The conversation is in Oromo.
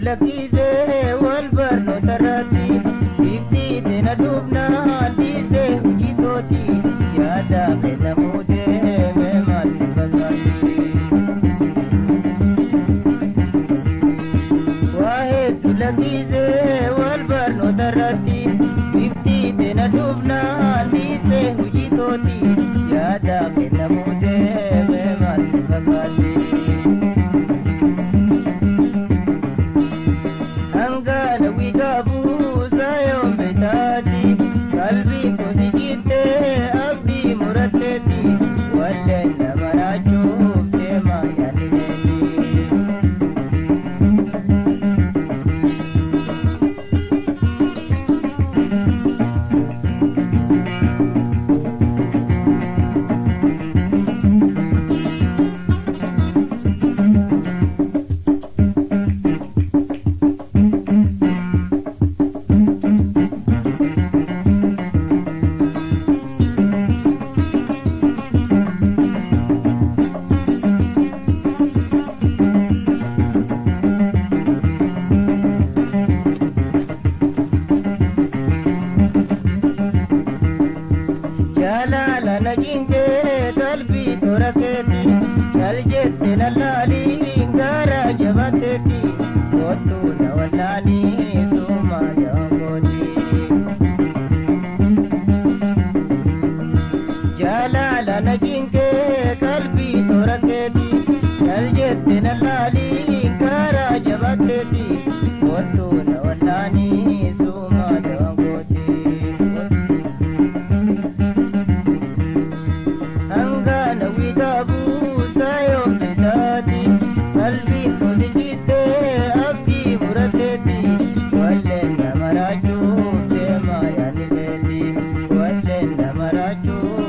Lakkisee wal barnoota irratti bifti teena dhufnaan dhiisee hojii tooti yaada kennamuu deeme maal si fakkaatti. Waa hedduu lakkisee wal barnoota irratti bifti teena dhufnaan dhiisee hojii tooti yaada kennamuu deeme maal si fakkaatti. Hangana wigabu sayon betati qalbii kosi jitte abdii muratteeti walleen nama raachuuf deema yaadni keeti. Jaalala na jingee qalbii toora keeti cal jette na laaliin gara jabaatteeti kottuu na wallaanii suma jaangooti. Jaalala na jingee qalbii toora keeti cal jette na laaliin gara jabaatteeti kottuu na wallaanii suma jaangooti. Hangana wigabu sayon betati qalbii kosi jitte abdii muratteeti walleen nama raachuuf deema yaadni keeti walleen nama raachuuf.